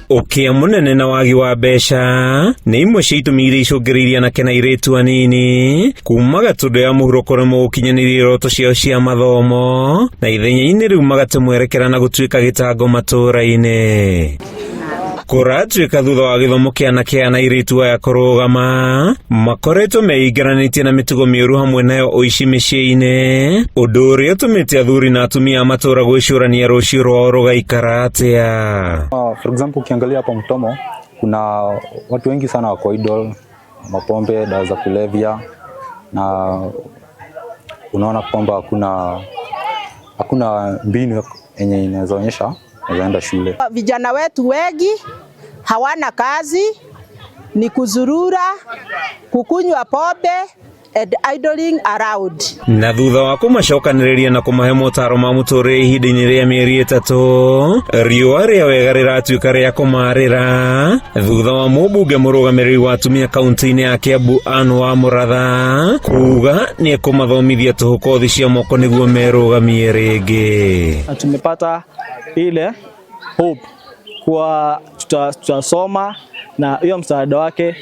Ũkĩa mũnene na wagi wa mbeca nĩ imwe cia itũmi iria icũngĩrĩirie anake na airĩtu anini kuma Gatũndũ ya mũhuro kũremwo gũkinyanĩria iroto ciao cia mathomo na ithenya-inĩ rĩu magate mwerekera na gũtuĩka gĩtango matũũra-inĩ. Kũratuĩka thutha wa gĩthomo kĩa anake aya na airĩtu aya kũrũgama, makoretwo meingĩranĩtie na mĩtugo mĩũru hamwe nayo ũici mĩciĩ-inĩ, ũndũ ũrĩa ũtũmĩte athuri na atumia a matũũra gwĩcũrania rũciũ rwao rũgaikara atĩa. For example, ukiangalia hapa Mutomo kuna watu wengi sana wako idle, mapombe, dawa za kulevya na unaona kwamba hakuna mbinu yenye inaweza onyesha enda shule. Vijana wetu wengi hawana kazi, ni kuzurura, kukunywa pombe and idling around. Na thutha wa kũmacokanĩrĩria na kũmahe motaro ma mũtũrĩre ihinda-inĩ rĩa mĩeri 3, riũa rĩa wega rĩratuĩka rĩa kũmarĩra thutha wa mũmbunge mũrũgamĩrĩri wa atumia kaunti-inĩ ya Kiambu Anne wa Mũratha kuga nĩ ekũmathomithia tũhũ kothi cia moko nĩguo merũgamie rĩngĩ. Na tumepata ile hope kuwa tutasoma na hiyo msaada wake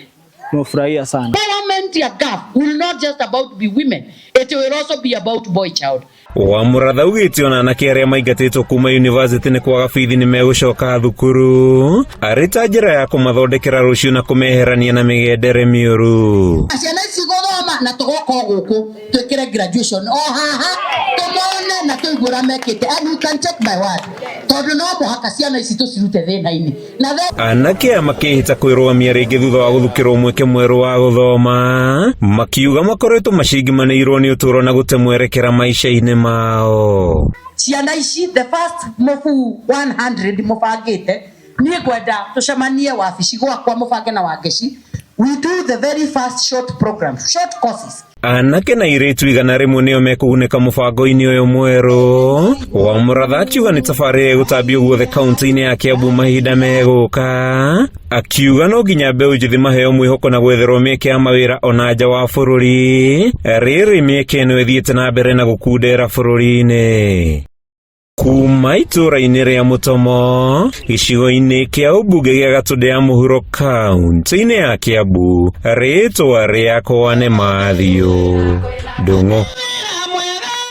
nimefurahia sana. Empowerment ya GAF will not just about be women, it will also be about boy child. Wa Mũratha augĩte ona anake arĩa maingatĩtwo kuma university nĩ kwaga bithi nĩ megũcoka thukuru arĩ ta njĩra ya kũmathondekera rũciũ na kũmeherania na mĩgendere mĩũru. Ciana ici gũthoma na tũgoka o gũkũ twĩkĩre graduation o haha tũmone na tũigue ũrĩa mekĩte, and you can take my word, tondũ no mũhaka ciana ici tũcirute thĩna-inĩ na Anake aya makĩhĩta kwĩrũgamia rĩngĩ thutha wa gũthukĩrwo mweke mwerũ wa gũthoma, makiuga makoretwo macingimanĩirwo nĩ ũtũũro na gũte mwerekera maica-inĩ mao. Ciana ici, the first mũbuu 100 mũbangĩte, niĩ ngwenda tũcemanie wabici gwakwa, mũbange na Wangeci, we do the very first short program, short courses. Anake na airĩtu 100 nĩo mekũgunĩka mũbango-inĩ ũyũ mwerũ. Wa Mũratha akiuga nĩ tabarĩra ĩgũtambio guothe kaunti-inĩ ya Kiambu mahinda megũka, akiuga no nginya mbeũ njĩthĩ maheo mwĩhoko na gwetherwo mĩeke ya mawĩra ona nja wa bũrũri, rĩrĩ mĩeke ĩno ĩthiĩte na mbere na gũkundera bũrũri-inĩ. Kuma itũũra-inĩ rĩa Mũtomo, gĩcigo-inĩ kĩa ũmbunge gĩa Gatũndũ ya mũhuro kaunti-inĩ ya Kiambu, rĩtwa rĩakwa nĩ Matthew Ndung'u.